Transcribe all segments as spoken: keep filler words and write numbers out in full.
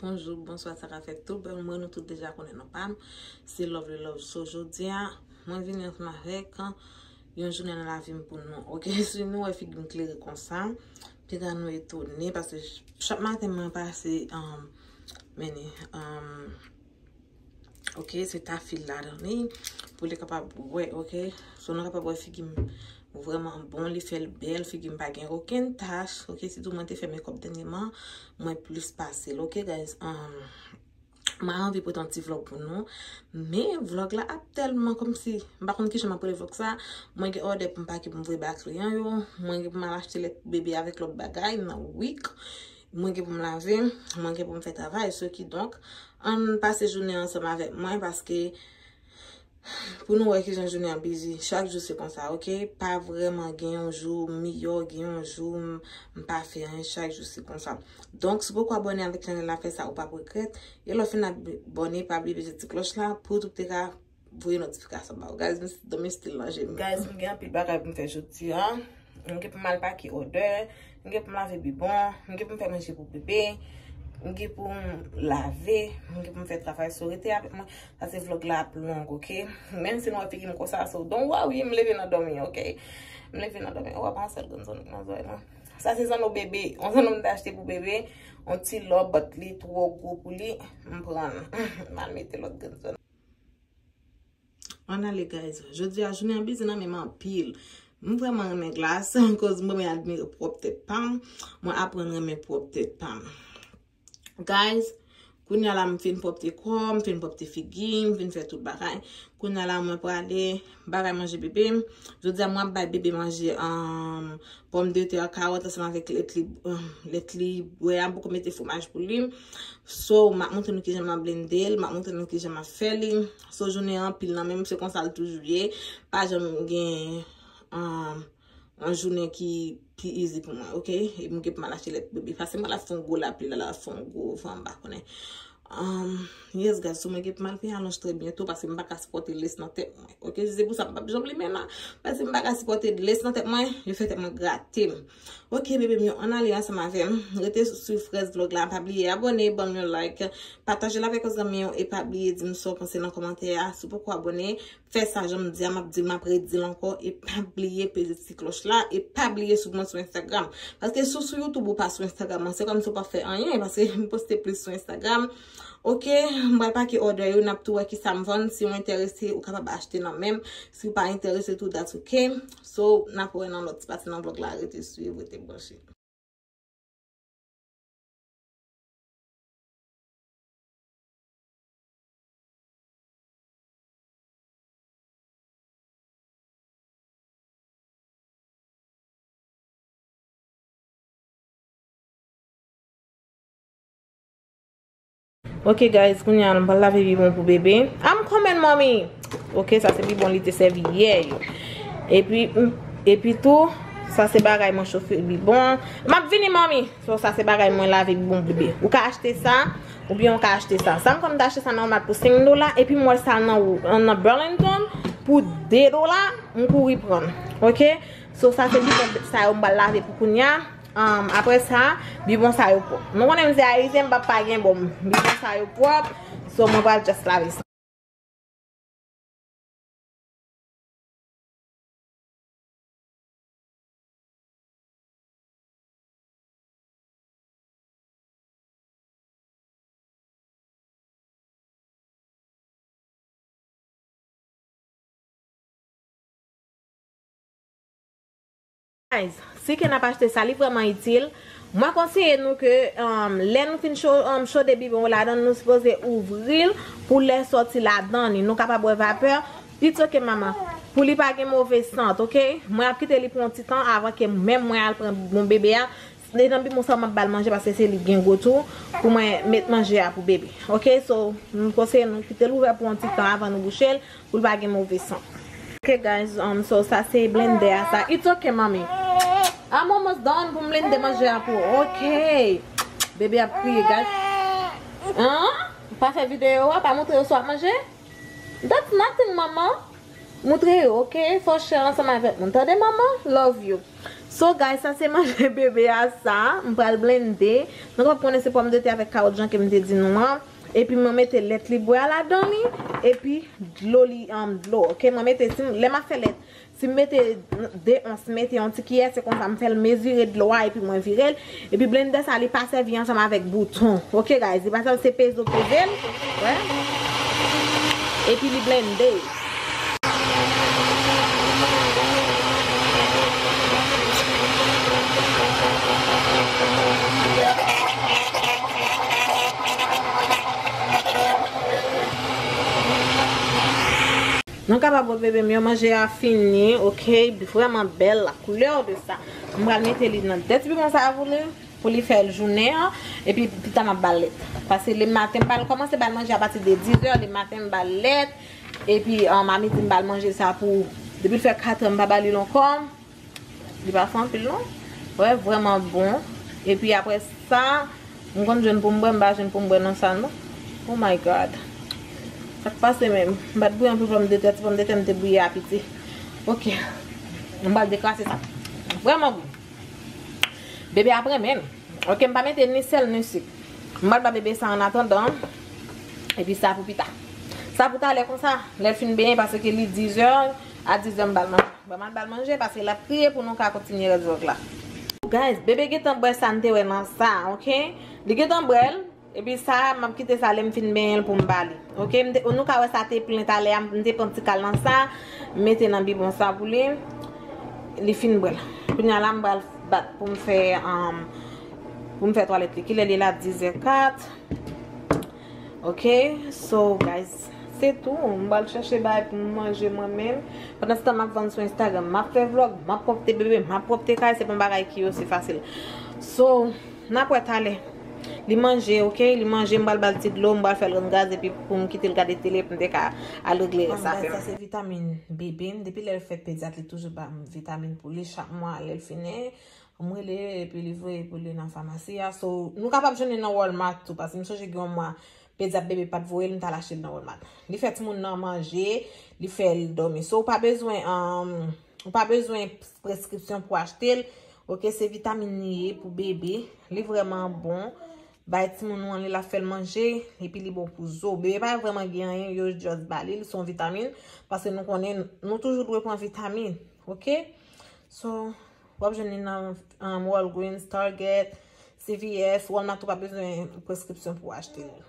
Bonjou, bonswa, sa k ap fèt tout bèl moun, nou tout deja konnen non pa m. Se Lovely Love. So, jodi a, mwen vini ansanm avèk, ah, yon jounen nan lavi m pou nou. Ok, si nou wè figi m klere konsa, piga nou etone, paske chak maten mwen pase, um, men, um, ok, se ta fil ladan li, pou li kapab wè, ok. So, nou kapab wè figi m vrèman bon, li fè l bèl, figi m pa gen okenn tach, ok. Sitou mwen te fè makeup dènyèman, mwen plis pase l, ok, guys. Um, mwen anvi pote yon ti vlog pou nou, men vlog la ap tèlman kòmsi, m pa konn kijan m ap rele vlog sa. Mwen gen òdè pou m pake pou m voye ba kliyan yo, mwen gen pou m al achte lèt bebe avèk lòt bagay nan wik. Mwen gen pou m lave, mwen gen pou m fè travay. So, kidonk, ann pase jounen ansanm avèk mwen, paske pou nou wè kijan jounen an bizi. Chak jou se konsa, ok? Pa vrèman gen yon jou m miyò, gen yon jou m, m pa fè anyen, chak jou se konsa. Donk, si w poko abòne avèk chanèl la, fè sa, ou p ap regrèt. E lè w fin abòne, pa bliye beze ti klòch la pou YouTube te ka voye notifikasyon ba ou. Guys, m dòmi still nan je m. Guys, m gen anpil bagay pou m fè jodi a. M gen pou m al pake òdè, m gen pou m lave bibwon, m gen pou m fè manje pou bebe, m gen pou m lave, m gen pou m fè travay. So, rete avèk mwen, paske vlog la ap long, ok? Menm si nou wè figi m konsa, so, don't worry, m leve nan dòmi, ok? M leve nan dòmi. Ou wè pa yon sèl grenn zanno nan zòrèy mwen. Sa se zanno bebe, yon zanno m te achte pou bebe, yon ti lò, but li twò gwo pou li, m pran l. M al mete lòt grenn zanno. Ann ale, guys. Jodi a, jounen an bizi nan men m anpil. M vrèman renmen glas, koz mwen renmen admire pwòp tèt pa m. Mwen aprann renmen pwòp tèt pa m. Guys, kounye a la, m fin pwòpte kò m, m fin pwòpte figi m, m fin fè tout bagay. Kounye a la, mwen prale bagay manje bebe m. Jodi a, mwen ap bay bebe manje, um, pòmdetè, kawòt ansanm avèk lèt li, um, lèt li bwè a, m poko mete fwomaj pou li. So, m ap montre nou kijan m ap blende l, m ap montre nou kijan m ap fè li. So, jounen an anpil nan men m, se konsa l toujou ye. Pa janm gen, um, yon jounen ki pi easy pou mwen, ok? E m gen pou m al achte lèt bebe. Paske mwen la fè yon gwo lapli la, la fè yon gwo van, m pa konnen. Um, yes, guys, so mwen gen pou m al fè alonj trè byento, paske m pa ka sipòte lace nan tèt mwen. Ok, si se pou sa, m p ap janm limen la. Paske m pa ka sipòte lace nan tèt mwen, yo fè tèt mwen grate m. Ok, bebe m yo, ann ale ansanm avè m. Rete swiv rès vlog la. Pa bliye abòne, ban m yon like, pataje l avèk yon zanmi w, e pa bliye di m sa w panse nan kòmantè a. Si w poko abòne, fè sa jan m di a, m ap di l, m ap redi l ankò, e pa bliye peze ti klòch la, e pa bliye swiv mwen sou Instagram. Paske si w sou YouTube ou pa sou Instagram, se kòmsi w p ap fè anyen, paske m poste plis sou Instagram. Ok, m pral pake òdè yo, n ap tou wè kisa m vann. Si w enterese, ou kapab achte nan men m. Si w pa enterese tou, that's ok. So, n ap wè nan lòt ti pati nan vlog la. Rete swiv, rete branche. Ok, guys, kounye a, nou pral lave bibwon pou bebe. I'm coming, mommy! Ok, sa se bibwon li te sèvi yè yo. Epi, mm, epi tou, sa se bagay mwen chofe bibwon. M ap vini, mommy! So, sa se bagay mwen lave bibwon bebe. Ou ka achte sa, oubyen ou ka achte sa. Sa m konn ta achte sa nan Walmart pou senk dola, epi m wè sa nan, nan Burlington pou de dola, m kouri pran. Ok? So, sa se bibwon sa yo m pral lave pou kounye a. Um, apre sa, bibwon sa yo pwòp. Nou konnen m se ayisyen, m p ap pa gen bon. Bibwon sa yo pwòp. So, mwen pral just lave sa. Guys, si ke n ap achte sa, li vrèman itil. Mwen konseye nou ke, um, lè nou fin cho-, um, chode bibwon ladan, nou sipoze ouvri l pou lè sòti ladan li. Nou kapab wè vapè. It's ok, manman. Pou li pa gen move sant, ok? Mwen ap kite li pou yon ti tan avan ke menm mwen al pran bon bebe a. Se nan bibwon sa m ap ba l manje paske se li gen gou tou. Pou mwen met manje a pou bebe. Ok, so, m konseye nou kite l ouvè pou yon ti tan avan nou bouche l, pou l pa gen move sant. Ok, guys, um, so sa se blendè a sa. It's ok, mommy. I'm almost done pou m blende manje a pou. Ok. Bebe ap kriye, guys. An? Pa fè videyo a, pa montre yo sa w ap manje? That's nothing, manman. Montre yo, ok? Fò share ansanm avèk moun. Tande, manman? Love you. So guys, sa se manje bebe a sa. M pral blende. Nou konn konnen se pòmdetè avèk kawòt jan ke m te di nou an. Epi mwen mete lèt li bwè a ladan li. Epi dlo li, um, dlo. Ok, mwen mete, si m, lè m ap fè lèt, si m mete de ons, mete yon ti kiyè, se konsa m fè l mezire dlo a epi mwen vire l. Epi blendè sa li pa sèvi ansanm avèk bouton. Ok guys, li pa sèvi, se peze w peze l. Wè. Epi li blende. Nou kapab wè bebe m yo manje a fini, ok, vrèman bèl la koulè de sa. M pral mete li nan de ti pimon sa a pou li, pou li fè l jounen an, epi pita m ap ba l lèt. Paske le maten m ba l kòmanse ba l manje apati de dizè, le maten m ba l lèt, epi um, a midi m ba l manje sa pou, depi l fè katrè m pa ba li l ankò. Li pa fè anpil non. Wè, vrèman bon. Epi apre sa, m konn jwenn pou m bwè, m pa jwenn pou m bwè nan sa non. Oh my God. Sa k pase menm? M pa t bouyi anpil pòmdetè, ti pòmdetè m te bouyi a piti. Ok. M pral dekrase sa. Vrèman gou. Bebe ap renmen l. Ok, m pa mete ni sèl ni sik. M pral ba bebe sa an atandan. Epi sa pou pita. Sa pou talè konsa, lè l fin benyen, paske li dizè, a dizè m ba l manje. Bon, m al ba l manje, paske l ap kriye pou nou ka kontinye rès vlòg la. Guys, bebe gentan bwè sa n te wè nan sa, ok? Li gentan bwè l, epi sa, m ap kite sa lè m fin benyen l pou m ba li. Ok, m te, nou ka wè sa te plen talè a, m te pran ti kal nan sa, m mete nan bibwon sa pou li. Li fin bwè l. Kounye a la, m pral bat pou m fè, um, pou m fè twalèt li. Kilè li la? Dizè kat. Ok, so guys, se tou. M pral chèche bagay pou m manje mwen menm. Pandanstan, m ap vann sou Instagram, m ap fè vlòg, m ap pwòpte bebe, m ap pwòpte kay, se pa yon bagay ki osi fasil. So, n ap wè talè. Li manje, ok? Li manje, m pral ba l ti dlo, m pral fè l rann gaz, epi pou m kite l gade tele, pou m te ka al regle rès afè m. Sa se vitamin bebe m. Depi lè l fèt, pedyat li toujou ba m vitamin pou li chak mwa, lè l fini. M rele epi li voye pou li nan famasi a. So, nou kapab jwenn li nan Walmart tou, paske m sonje gen yon mwa pedyat bebe pa t voye l, m t al achte l nan Walmart. Li fè timoun nan manje, li fè l dòmi. So, ou pa bezwen, um, ou pa bezwen preskripsyon pou achte l. Ok, se vitamin li ye pou bebe. Li vrèman bon. Bay timoun ou an li, l ap fè l manje, epi li bon pou zo. Bebe pa vrèman gen anyen, yo just ba li, li se yon vitamin, paske nou konnen nou toujou dwe pran vitamin, ok? So, w ap jwenn li nan, um, Walgreens, Target, C V S, Walmart ou pa bezwen preskripsyon pou w achte li.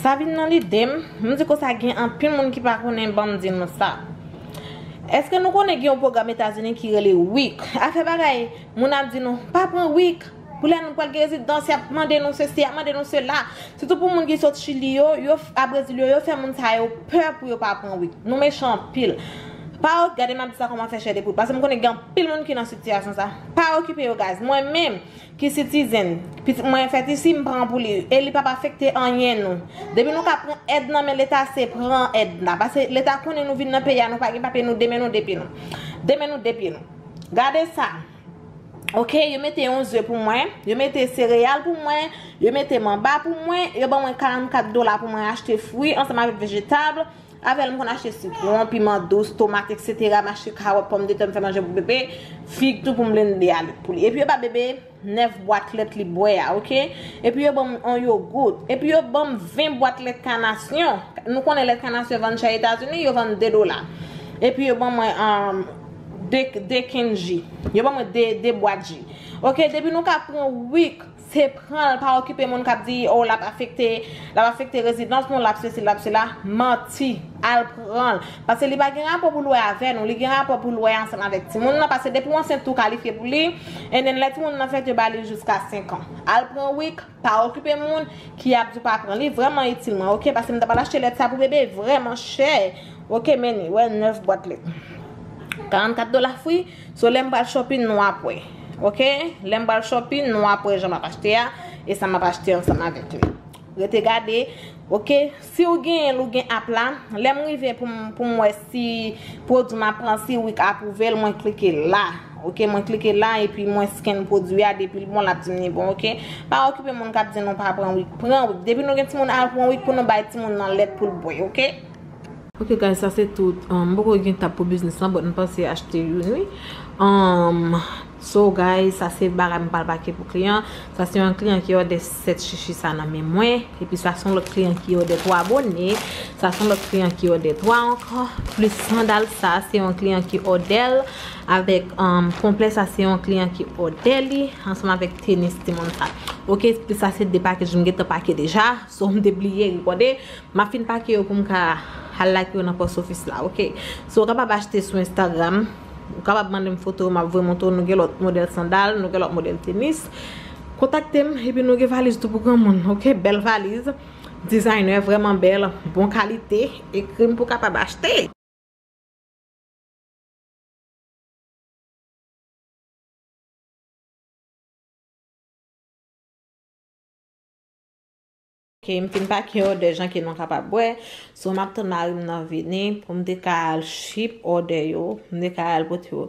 Sa vin nan lide m, m di konsa gen anpil moun ki pa konnen, ban m di nou sa. Èske nou konnen gen yon pwogram Etazini ki rele WIC? Afè bagay, moun ap di nou, pa pran WIC. Pou lè nou pral gen rezidans, y ap mande nou sesi, y ap mande nou sela. Sitou pou moun ki sot Chili yo, yo, a Brezil yo, yo fè moun sa yo pè pou yo pa pran WIC. Nou mechan anpil. Pa, gade m ap di sa kòman fè chè de poul. Paske m konnen gen anpil moun ki nan sitiyasyon sa. Pa okipe yo, guys. Mwen menm, ki citizen, pitit mwen fèt isi, m pran pou li. E li p ap afekte anyen nou. Depi nou ka pran èd nan men Leta, se pran èd la. Paske Leta konnen nou vin nan peyi a, nou pa gen papye, nou de men nou de pye nou. De men nou de pye nou. Gade sa. Ok, yo mete yon ze pou mwen, yo mete sereyal pou mwen, yo mete manba pou mwen, yo ban mwen karannkat dola pou mwen achte fwi ansanm avèk vejetab. Avè l, m konn achte sitwon, piman dous, tomat, etsetera. M achte kawòt, pòmdetè, m fè manje pou bebe, fig tou pou m blende a pou li. Epi yo ba bebe nèf bwat lèt li bwè a, ok? Epi yo ban m yon yogout. Epi yo ban m ven bwat lèt kanasyon. Nou konnen lèt kanasyon vann chè Etazini, yo vann de dola. Epi yo ban mwen, um, de, de kenn ji. Yo ban mwen de, de bwat ji. Ok, depi nou ka pran wig, se pran l, pa okipe moun k ap di, oh, l ap afekte, l ap afekte rezidans nou, l ap sesi, l ap sela. Manti, al pran l. Paske li pa gen rapò pou l wè avè nou, li gen rapò pou l wè ansanm avèk timoun nan, paske depi w ansent tou kalifye pou li, and then lè timoun nan fèt yo ba li jiska senk an. Al pran wig, pa okipe moun ki ap di w pa pran. Li vrèman itil mwen, ok? Paske m ta pral achte lèt sa pou bebe, vrèman chè. Ok, men li, wè, nèf bwat lèt. Karannkat dola free. So, lè m pral shopping, nou ap wè. Ok? Lè m pral shopping, nou ap wè jan m ap achte a, e sa m ap achte ansanm avèk li. Rete gade. Ok? Si w genyen l, ou gen app la, lè m rive pou m, pou m wè si pwodui m ap pran, si wig apwouve l, mwen klike la. Ok, mwen klike la epi mwen scan pwodui a, depi l bon, l ap di m li bon, ok? Pa okipe moun k ap di nou pa pran wig, pran wig. Depi nou gen timoun, al pran wig pou nou bay timoun nan lèt pou l bwè, ok? Ok, guys, sa se tout. Um, m poko gen tab pou biznis lan, but m panse achte youn, wi. Um, so, guys, sa se bagay m pral pake pou kliyan. Sa se yon kliyan ki òdè sèt chichi sa nan men mwen. Epi sa se yon lòt kliyan ki òdè twa bone. Sa se yon lòt kliyan ki òdè twa ankò. Plis sandal sa, se yon kliyan ki òdè l. Avèk, um, konplè sa, se yon kliyan ki òdè li. Ansanm avèk tenis timoun sa. Ok, epi sa se de package m gentan pake deja. So, m te bliye rekòde. M ap fin pake yo pou m ka al like yo nan post office la, ok? So, ou kapab achte sou Instagram. Ou kapab mande m foto yo, m ap voye montre w. Nou gen lòt modèl sandal, nou gen lòt modèl tenis. Kontakte m, epi nou gen valiz tou pou granmoun, ok? Bèl valiz, designer, vrèman bèl, bon kalite. Ekri m pou w kapab achte. Ok, m fin pake òdè jan ke nou kapab wè. So, m ap tann mari m nan vini pou m te ka al ship òdè yo. M te ka al pote yo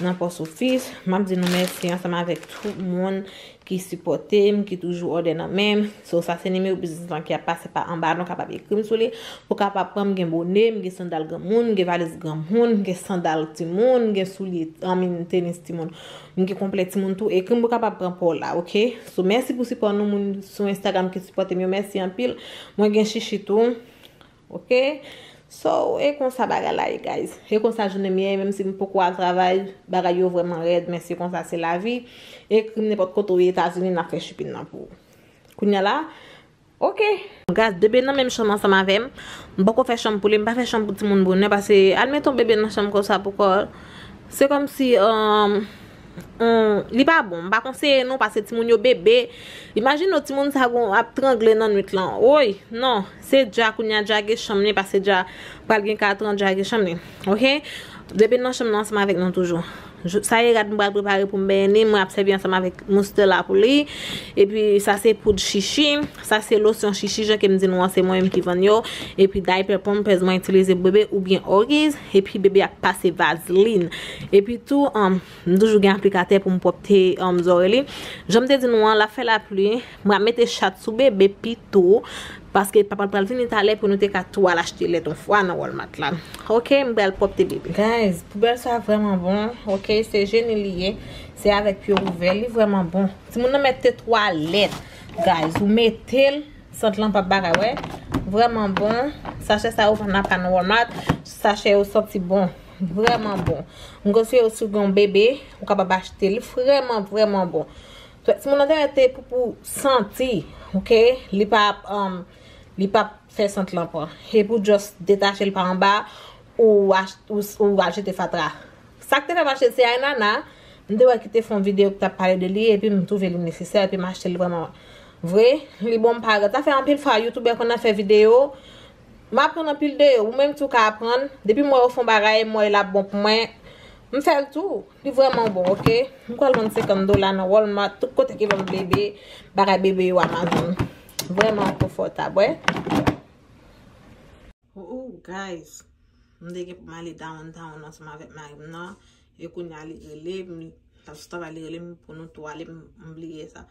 nan post office. M ap di nou mèsi ansanm avèk tout moun ki sipòte m, ki toujou òdè nan men m. So, sa se nimewo biznis lan ki ap pase pa anba, nou kapab ekri m sou li. Ou kapab pran m, gen bone, m gen sandal granmoun, m gen valiz granmoun, m gen sandal timoun, m gen soulye, I mean, tenis timoun. M gen konplè timoun tou. Ekri m pou kapab pran pa w la, ok? So, mèsi pou sipò nou, moun sou Instagram ki sipòte m yo. Mèsi anpil. Mwen gen chichi tou. Ok? So, e konsa bagay la ye, guys. E konsa jounen m ye, menm si m poko al travay, bagay yo vrèman rèd, men se konsa, se lavi. Ekri m nenpòt kote w ye Etazini, n ap fè shipping nan pou ou. Kounye a la, ok. Guys, bebe nan menm chanm ansanm avè m. M poko fè chanm pou li, m pa fè chanm pou timoun bonè, paske admeton bebe nan chanm konsa pou kò l. Se kòmsi, um, um, li pa bon. M pa konseye nou, paske timoun yo bebe. Imajine w, timoun sa gon ap trangle nan nwit lan. Woy, non. Se dja kounye a, dja gen chanm li, paske dja pral gen kat an, dja gen chanm li. Ok? Bebe nan chanm nan ansanm avèk nou toujou. Jou- Sa ye rad m pral prepare pou m benyen li, mwen ap sèvi ansanm avèk mousse la pou li. Epi sa se poud chichi, sa se losyon chichi, jan ke m di nou an, se mwen menm ki vann yo. Epi diaper Pampers mwen itilize pou bebe oubyen Huggies. Epi bebe ap pase vazlin. Epi tou, um, m toujou gen aplikatè pou m pwòpte, um, zòrèy li. Jan m te di nou an, l ap fè lapli, mwen ap mete chat sou bebe pito. Paske papa l pral vini talè pou nou te ka tou al achte lèt yon fwa nan Walmart la. Ok, m pral pwòpte bebe. Guys, poubèl sa vrèman bon. Ok, se jeni li ye. Se avèk pye ouvè, li vrèman bon. Timoun nan mèt te twalèt. Guys, ou mete l, sant lan p ap bagay, wè. Vrèman bon. Sachè sa yo vann apa nan Walmart. Sachè yo santi bon. Vrèman bon. M konseye w si w gen yon bebe, ou kapab achte li. Vrèman, vrèman bon. Timoun nan te mèt te poupou santi, ok? Li p ap, um, li p ap fè sant lan pran. E pou just detache l pa anba, ou ach- ou, ou al jete fatra. Sa k te fè m achte l se Aynana. M te wè ki te fè yon videyo ki t ap pale de li, epi m twouve li nesesè, epi m achte l vrèman vre. Li bon, m pa rèt. Sa fè anpil fwa youtubè konn ap fè videyo, m aprann anpil de yo. Ou menm tou ka aprann. Depi m wè yo fè yon bagay, m wè l ap bon pou mwen, m fè l tou. Li vrèman bon, ok? M kwè l vann senkant dola nan Walmart, tout kote ki vann bebe, bagay bebe yo Amazon. Vrèman konfòtab, wè. Oh, oh, guys. M te gen pou m ale downtown ansanm avèk mari m nan. E kounye a li rele m, li t ap sou travay, li rele m pou nou tou ale, m, m bliye sa.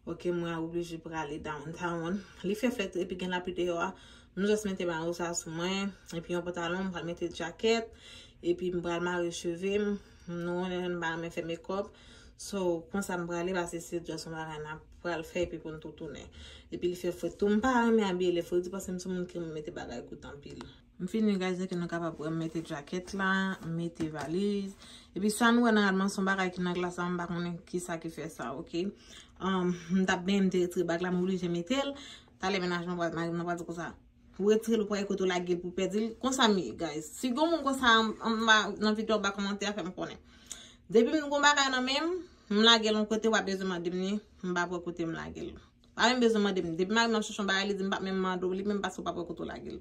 Ok, mwen oblije prale downtown. Li fè frèt epi gen lapli deyò a. M just mete mayo sa sou mwen, epi yon pantalon, m pral mete djakèt, epi m pral mare cheve m. Nou konnen m pa renmen fè makeup. So, konsa m prale, paske se just yon bagay n ap pral fè epi pou n tou tounen. Epi li fè frèt tou. M pa renmen abiye lè fredi paske m se moun ki renmen mete bagay kout anpil. M fini, guys, ke nou kapab wè m mete jakèt la, m mete valiz. Epi sa nou wè nòmalman se yon bagay ki nan glas la, m pa konnen ki sa ki fè sa, oke? Um, m t ap benyen, m te retire bag la, m oblije mete l. Talè mennaj mwen pral, mari m nan pral di konsa, ou retire l, ou pral kote w lage l pou pèdi l. Konsa m ye, guys. Si gon moun konsa anba nan videyo, anba kòmantè a, fè m konnen. Depi m gon bagay nan men m, m lage l yon kote, w ap bezwen mande m li, m pa pran kote m lage l. Pa menm bezwen mande m. Depi mari m ap chèche yon bagay, li di m pa menm mande w li menm paske w pa pran kote w lage l.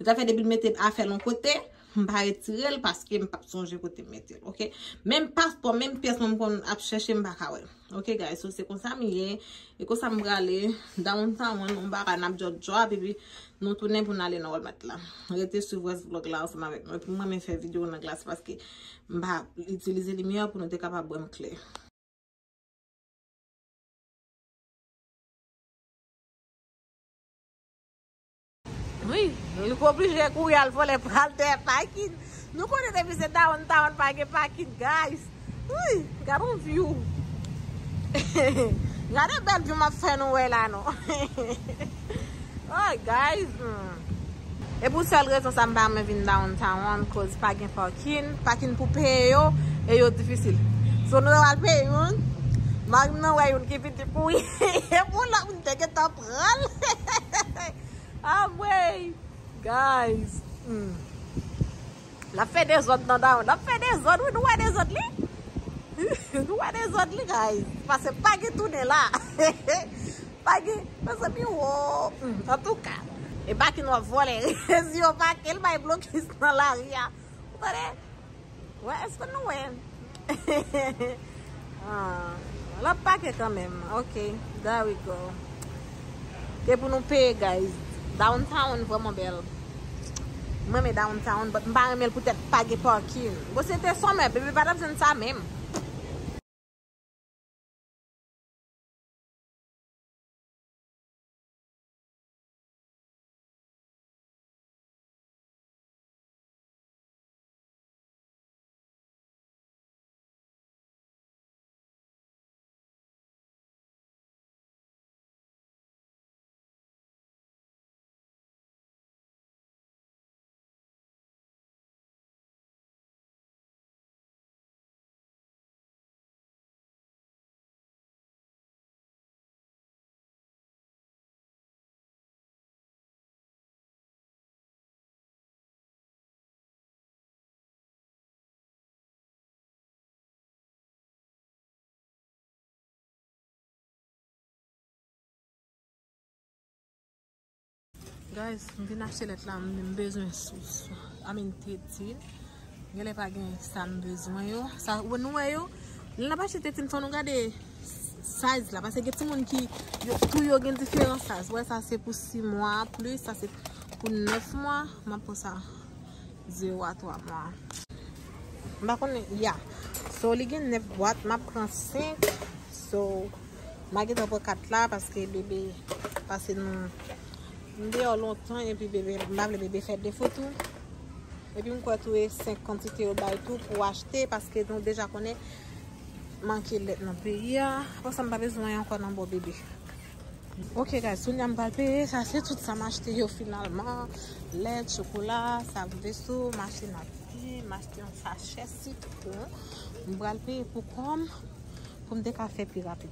Sa fè depi l mete afè l yon kote, m pa retire l paske m p ap sonje kote m mete l, oke? Menm paspò, menm pyès mwen m konn ap chèche, m pa ka wè. Oke, guys, so se konsa m ye. E konsa m prale downtown, yon bagay n ap jòjòb, epi nou tounen pou n ale nan Walmart la. Rete swiv rès vlog la ansanm avèk mwen. Epi mwen, mwen fè videyo nan glas paske m pa itilize limyè pou nou te kapab wè m klè. Wi, li oblije kouri al vòlè pral dèyè pakin. Nou konnen depi se downtown pa gen pakin, guys. Wi, gade yon view. Gade bèl view m ap fè nou wè la non. Oh, guys. Hmm. E pou sèl rezon sa m pa renmen vin downtown, cause pa gen pakin, pakin pou peye yo, e yo difisil. So nou al peye youn, mari m nan wè youn ki piti pou li, e pou lòt moun te gentan pran l. Anmwey, guys. Hmm. L ap fè dezòd nan downtown. L ap fè dezòd, wi, nou wè dezòd li. Nou wè dezòd li, guys. Paske pa gen tounen la. Pa gen, mezanmi, wo. Hmm, antouka, e pakin w ap vòlè. Si yo pake l bay blokis nan lari a. Ou tande? Wè, èske nou wè? Ah, l ap pake kanmenm. Ok, there we go. Te pou nou peye, guys. Downtown vrèman bèl. Mwen renmen downtown, but m pa renmen l poutèt pa gen parking. Bon, se te summer, baby, pa t ap jwenn sa menm. Guys, m vin achte lèt la, m, m bezwen sous. I mean, tetin. Genlè pa gen sa m bezwen yo. Sa, ou nou wè yo. Lè n ap achte tetin, fò nou gade size la. Paske gen timoun ki, yo, tou yo gen diferan size. Wè, sa se pou sis mwa plis, sa se pou nèf mwa. M ap pran sa. Zewo a twa mwa. M pa konnen, ya. So, li gen nèf bwat, m ap pran senk. So, m a gentan pran kat la paske bebe pase nou, m deyò lontan epi bebe, m pa vle bebe fè defo tou. Epi m kwè tou e senk kantite yo bay tou pou achte paske nou deja konnen manke lèt nan peyi a. Apre sa, m pa bezwen ankò nan bò bebe. Ok, guys, kounye a m pral peye. Sa se tout sa m achte yo finalman. Lèt, chokola, sav veso, m achte napi, m achte yon sachè sitwon. M pral peye pou kò m, pou m te ka fè pi rapid.